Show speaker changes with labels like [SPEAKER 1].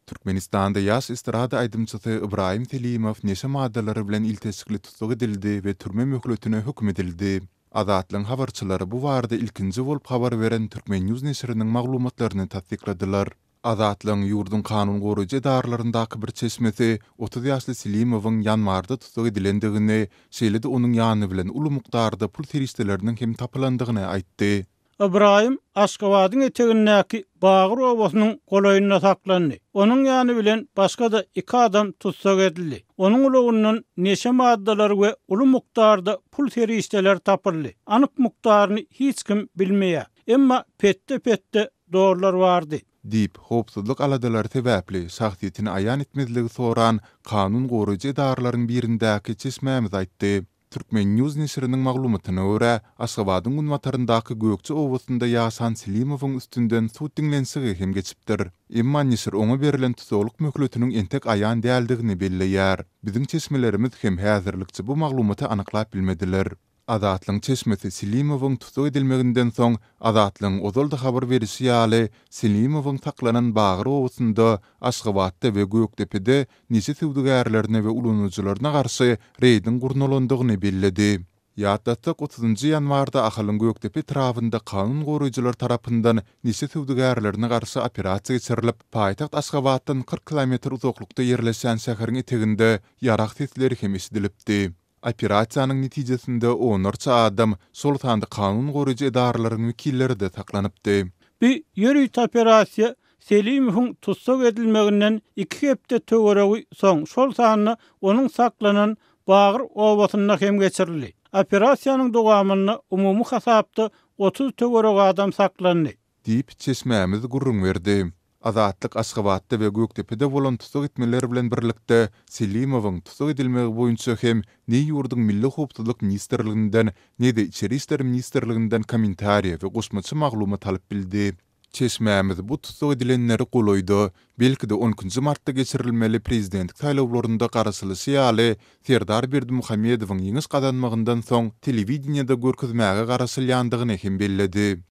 [SPEAKER 1] Türkmenistanda ýaş estrada aýdymçysy Ybraýym Selimow neşe maddalary bilen ilteşikli tussag edildi we türme möhletine höküm edildi. Azatlygyň habarçylary bu barada ilkinji bolup habar beren Turkmen. News neşiriniň maglumatlaryny tassykladylar. Azatlygyň ýurduň kanun goraýjy edaralaryndaky bir çeşmesi 30 ýaşly Selimowyň ýanwarda tussag edilendigini, şeýle-de onuň ýany bilen uly mukdarda pul serişdeleriniň hem tapylandygyny aýtdy.
[SPEAKER 2] Ybraýym Aşgabadyň etegindäki Bagyr obasynyň golaýynda saklandy. Onuň ýany bilen başga-da iki adam tussag edildi. Onuň ulagyndan neşe maddalary we uly mukdarda pul serişdeleri tapyldy. Anyk mukdaryny hiç kim bilmeýär. Emma petde-petde dollar bardy.
[SPEAKER 1] Diýip, howpsuzlyk aladalary sebäpli şahsyýetini aýan etmezligi soran kanun goraýjy edaralaryň birindäki çeşmämiz aýtdy. Turkmen. News neşiriniň maglumatyna görä, Aşgabadyň günbataryndaky Gökje obasynda ýaşan Selimowyň üstünden sud diňlenişigi hem geçipdir. Emma neşir oňa berlen tussaglyk möhletiniň entek aýan däldigini belleýär. Biziň çeşmelerimiz hem häzirlikçe bu maglumaty anyklap bilmediler. Azatlygyň çeşmesi Selimowyň tussag edilmeginden soň, Azatlygyň ozal-da habar berişi ýaly, Selimowyň saklanan Bagyr obasynda, Aşgabatda we Gökdepede neşe söwdagärlerine we ulanyjylaryna garşy reýdiň gurnalandygyny belledi. Ýatlatsak, otuzynjy ýanwarda Ahalyň Gökdepe etrabynda kanun goraýjylar tarapyndan neşe söwdagärlerine garşy operasiýa geçirilip, paýtagt Aşgabatdan 40 kilometr uzaklykda ýerleşýän şäheriň eteginde ýarag sesleri hem eşidilipdi. Operasiýanyň netijesinde onlarça adam, şol sanda kanun goraýjy edaralaryň wekilleri-de saklanypdy.
[SPEAKER 2] Bu ýörite operasiýa Selimowyň tussag edilmeginden iki hepde töweregi soň, şol sanda onuň saklanan Bagyr obasynda hem geçirildi. Operasiýanyň dowamynda umumy hasapda 30 töweregi adam saklandy.
[SPEAKER 1] Diýip, çeşmämiz gürrüň berdi. Azatlyk Aşgabatda we Gökdepede bolan tussag etmeler bilen birlikde, Selimowyň tussag edilmegi boýunça hem ne ýurduň Milli howpsuzlyk ministrliginden, ne-de Içeri işler ministrliginden kommentariý we goşmaça maglumat alyp bildi. Çeşmämiz bu tussag edilenleri golaýda, belki-de on ikinji martda geçirilmeli prezidentlik saýlawlarynda garaşylyşy ýaly, Serdar Berdimuhamedowyň ýeňiş gazanmagyndan soň telewideniýede görkezmäge garaşylýandygyny hem belledi.